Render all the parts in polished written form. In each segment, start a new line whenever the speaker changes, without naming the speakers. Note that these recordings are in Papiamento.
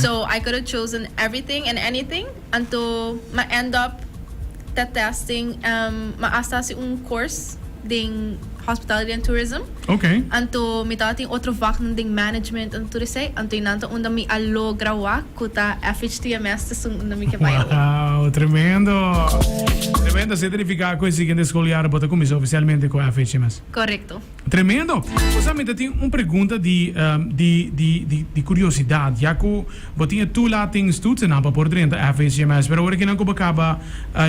So I could have chosen everything and anything, anto m'a end up ta testing, m'a hasta hasi un course den hospitality and tourism. Anto mi tabatin otro vaknan den management anto tur esei, anto einan ta unda mi a logra wak ku ta FHTMS ta esun unda mi ke bai awor.
Wow, tremendo! Tremendo, asina ta nifiká ku e siguiente skoljaar bo ta kuminsá ofisialmente ku FHTMS.
Korekto.
Tremendo! Bo sa mi ta tin un pregunta di di di di di kuriosidat, ya ku bo tin e toelatingstoetsennan pa por drenta FHTMS, pero ora kinan ku bo kaba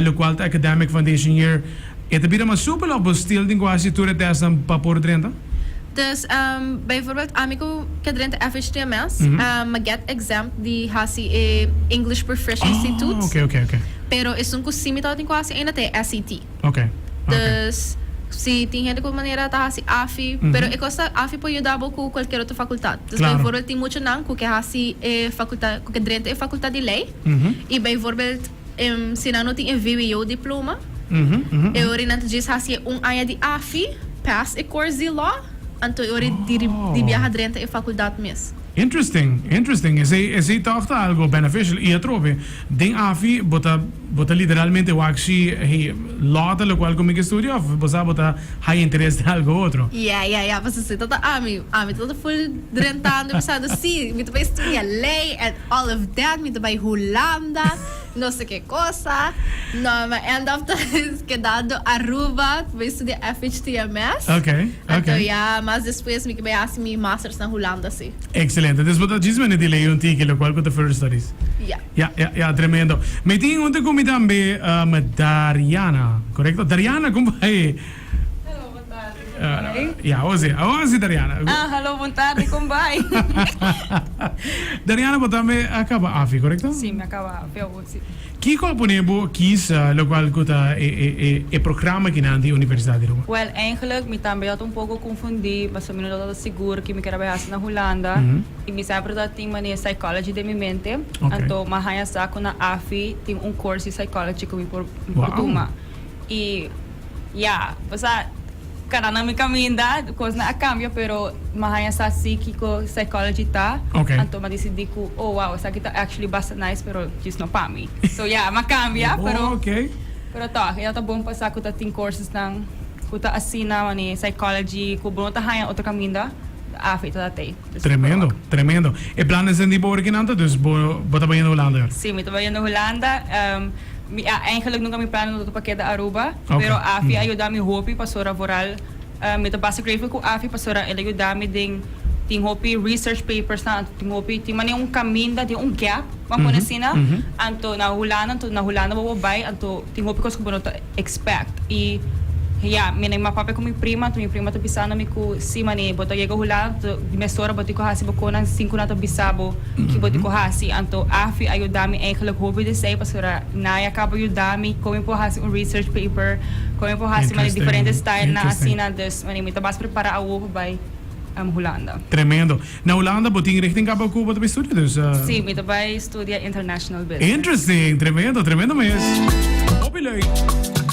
lokual ta Academic Foundation Year, E ta bira mas supel of bo stil tin ku hasi tur e testnan pa por drenta?
Dus, bijvoorbeeld ami ku ke drenta FHTMS, mi get exempt di hasi e English Proficiency toets.
Oh, oke, oke, oke.
Pero esun ku si mi tabatin ku hasi ainda ta e SAT.
Oke, oke.
Dus, si tin hende ku manera ta hasi afi, pero e kos ta afi por yuda bo ku kualkier otro fakultat. Dus bijvoorbeeld tin muchanan ku ke hasi e fakultat, ku ke drenta e fakultat di lei, i bijvoorbeeld Si nan no tin e vwo diploma, e ora nan ta djis hasi e un aña di afi, pass e course di law, anto e ora di biaha drenta e facultad mes.
Interesting, interesting. Esei, esei tòg ta algo beneficial. I atrobe, den afi bo ta, bo ta literalmente wak si, hey, law ta lokual ku mi ke studia òf bo sa bo ta haya interes den algo otro?
Ya, ya, ya, pasobra si ta ta ami, ami ta ta full drentando i pensando, si, mi ta bai studia ley and all of that, mi ta bai Hulanda, no sé ke cosa. No, mi a end up ta kedando Aruba, bai studia FHTMS.
Ok, ok.
Anto ya mas despues mi ke bai hasi mi masters na Hulanda si.
Excelente. Entonces bo ta djis mene di ley un tiki locual cu ta further studies.
Ya.
Ya, ya, ya, tremendo. Mi tin un te cu mi tambe, Dariana, corecto? Dariana, con bai?
Hello, bon tardi, con bai?
Ya, awo si, awo si Dariana.
Ah, hallo, bon tardi, con bai?
Dariana, bo tambe a caba AFI, corecto?
Si, mi a caba AFI awo, si.
Kico a pone bo kies locual cu ta e, e, e, e programa kinan di Universidad di Aruba?
Wel, eigenlijk mi tambe tabata un poco confundi, pasobra mi no tabata sigur ki mi kier a bai haci na Hulanda. Y mi semper tabata tin manera psychology den mi mente. Anto mi a haña sa cu na AFI tin un course di psychology cu mi por, mi por tuma. Y ya, osea, cada na mi caminda cosnan a cambia, pero mi a haña sa si kico psychology ta. Anto mi a dicidi cu, oh wow, esaki ta actually basta nice, pero djis no pa mi. So ya, mi a cambia, pero, pero toch, e ta bon pa sa cu ta tin coursesnan cu ta asina, manera psychology, cu bo no ta haña otro caminda, AFI ta ta.
Tremendo, tremendo. E plan esei di bo ora kinan ta, dus bo bo ta bayendo Hulanda ahora?
Sí, mi ta bayendo Hulanda. Mi a eigenlijk nunca mi plan no ta pa keda Aruba, pero AFI a yuda mi hopi pasobra vooral mi ta basta grateful cu AFI pasobra el a yuda mi den tin hopi research papers nan, anto tin hopi tin manera un caminda tin un gap ban pone asina, anto na Hulanda anto na Hulanda bo por bay anto tin hopi cos cu bo no ta expect y ya mi a papia cu mi prima anto mi prima ta bisando mi cu si mane bo ta yega Hulanda anto di mesora bo tin cu haci bo conan sin cu nan ta bisa bo ki bo tin cu haci anto afi a yuda mi eigenlijk hopi di esey pasobra nan a caba yuda mi con mi por haci un research paper con mi por haci mane diferente style nan asina dus mane mi ta bas prepara awo pa bay Hulanda.
Tremendo. Na Hulanda bo tin richting caba cu bo ta bay studia dus?
Si, mi ta bay studia International Business.
Interesting! Tremendo, tremendo mes. Hopi leuk.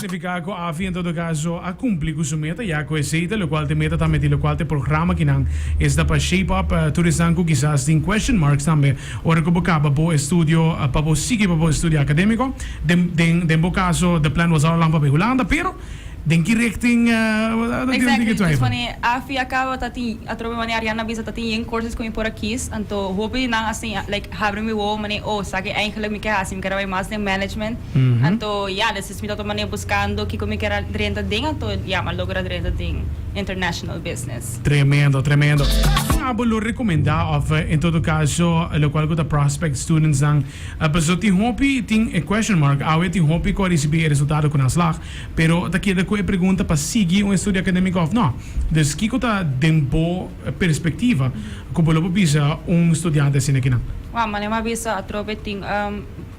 Significa cu AFI en todo caso a cumpli cu su meta ya cu esey ta locual ta e meta tambe di locual ta e programa kinan esta pa shape up tur esnan cu kisas tin question marks tambe ora cu bo caba bo estudio pa bo sigui pa bo estudio academico. Den den den bo caso the plan was all along pa bay Hulanda pero Den ki richting ta tin
Exactly, dus wanneer AFI a caba ta tin atrobe wanneer Ariana bisa ta tin yen courses cu mi por a kies, anto hopi di nan a siña like habri mi wowo manera oh sa ki eigenlijk mi ke haci, mi ker a bay mas den management, anto ya despues mi tabata manera buscando kico mi ker a drenta den anto ya mi a logra drenta den international business.
Tremendo, tremendo. Kon abo lo recomenda of en todo caso locual cu ta prospect students nan pasobra tin hopi tin e question mark awe tin hopi cu a ricibi e resultado cu nan slag Pero ta keda ku e pregunta pa sigui un estudio akadémiko òf nò. Dus kiko ta den bo perspektiva ku bo lo por bisa un studiante asina kinan?
Wou, manera mi a bisa atrobe tin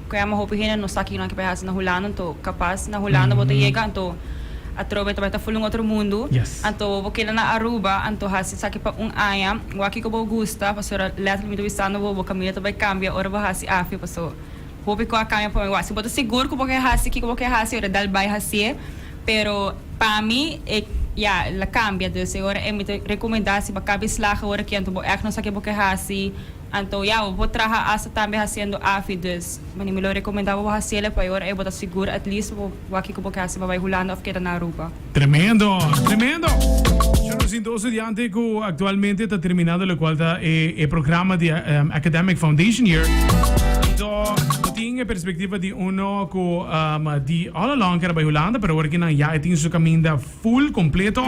ku yama hopi hende no sa kiko nan ke bai hasi na Hulanda, anto kapas na Hulanda bo ta yega anto atrobe ta bai ta ful un otro mundu, anto bo keda na Aruba anto hasi esaki pa un aña, wak kiko bo gusta pasobra letterlijk mi ta bisando bo, bo kaminda ta bai kambia ora bo hasi afia paso. Hopi ku a kambia pa mi. Wak, si bo ta sigur ku bo ke hasi kiko bo ke hasi, ora dal bai hasié. Pero pa mi e, ya, el a kambia. Dus e ora ei mi ta rekomendá si bo a kabi slaga ora aki anto bo ègt no sa ke bo ke hasi. Anto ya, bo por traha asta tambe haciendo AFI, dus mani mi lo recomenda bo haciele pa e ora ey bo ta sigur at least bo wak kico bo ke haci pa bay Hulanda of keda na Aruba.
Tremendo! Tremendo! Yo nos tin dos studiante cu actualmente ta terminando locual ta e e programa di Academic Foundation Year. Anto bo tin e perspectiva di uno cu di all along kier a bay Hulanda pero awor kinan ya e tin su caminda Full completo.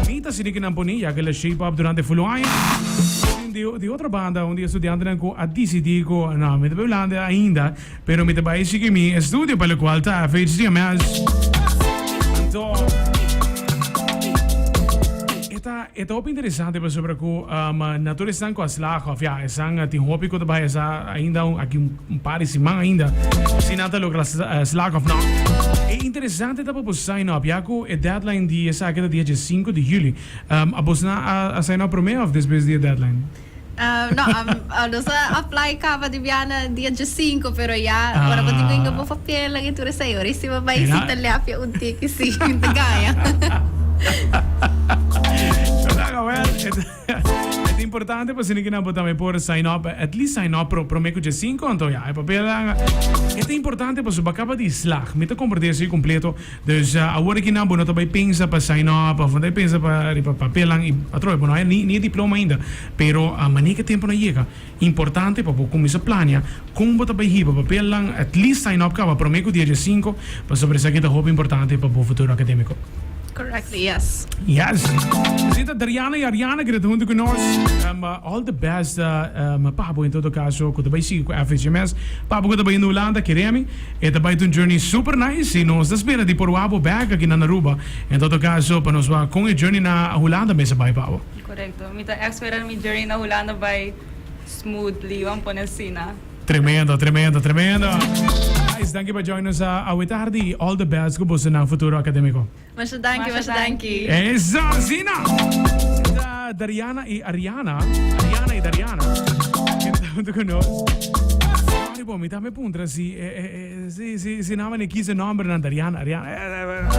Mi ta sinti ki nan poni ya ke la shape up durante full un aña. Di di otro banda un di e studiantenan ku a disidí ku no mi ta bai Hulanda ainda pero mi ta bai sigui mi estudio pa lokual ta FHDMS. Anto e ta e ta hopi interesante pasobra ku na tur esnan ku a slaag of ya esnan tin hopi ku ta bai esa ainda aki un Un par di siman ainda si nan ta logra slaag of no. E interesante ta pa bo sign up ya cu e deadline di esaki ta dia diescinco di juli. A bos nan a sign up prome of despues di e deadline?
No, nos a apply caba di biaha dia diescinco pero ya ora bo tin cu hinca bo papelnan y tur esey ora y si bo bay sinta lepia un tiki si ta gaña.
E ta importante pa asina ki nan por tambe por sign up, at least sign up pro prome ku dje sinku, anto ya e papelnan. E ta importante pasobra bo kaba di slag. Mi ta komprende esei kompleto. Dus awor aki nan bo no ta bai pensa pa sign up of no ta bai pensa pa riba papelnan i atrobe bo no haya ni e diploma ainda. Pero manera ku e temponan yega, importante pa bo kuminsa plania kon bo ta bai hiba papelnan, at least sign up kaba prome ku dia dje sinku, pasobra esaki ta hopi importante pa bo futuro akademiko.
Correctly, yes.
Yes. Así ta Dariana y Ariana que ta hunto cu nos. All the best pa bo en todo caso cu ta bay sigui cu FHMS. Pa bo cu ta bay na Hulanda, kere mi, e ta bay ta un journey super nice y nos ta spera di por wak bo back aki na Aruba. En todo caso pa nos wak con e journey na Hulanda mester bay pa bo.
Correcto. Mi ta echt spera mi journey na Hulanda bay smoothly, wan pone asina.
Tremendo, tremendo, tremendo. Guys, danki pa join nos awe tardi y all the best cu boso nan futuro academico.
Masha danki, masha danki.
Eso, asina! Ta Dariana y Ariana, Ariana y Dariana, kende ta hunto cu nos. Sorry bo, mi tambe puntra si, si, si, si nan a kies e nombernan Dariana, Ariana.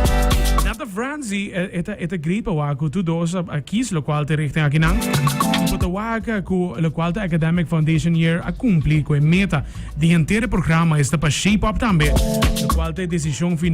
Nan ta friends y e ta, e ta great pa wak cu tur dos a kies locual ta e richting akinan. Y bo ta wak cu locual ta Academic Foundation Year a cumpli cu e meta di henter e programa, esta pa shape up tambe locual ta e decision final.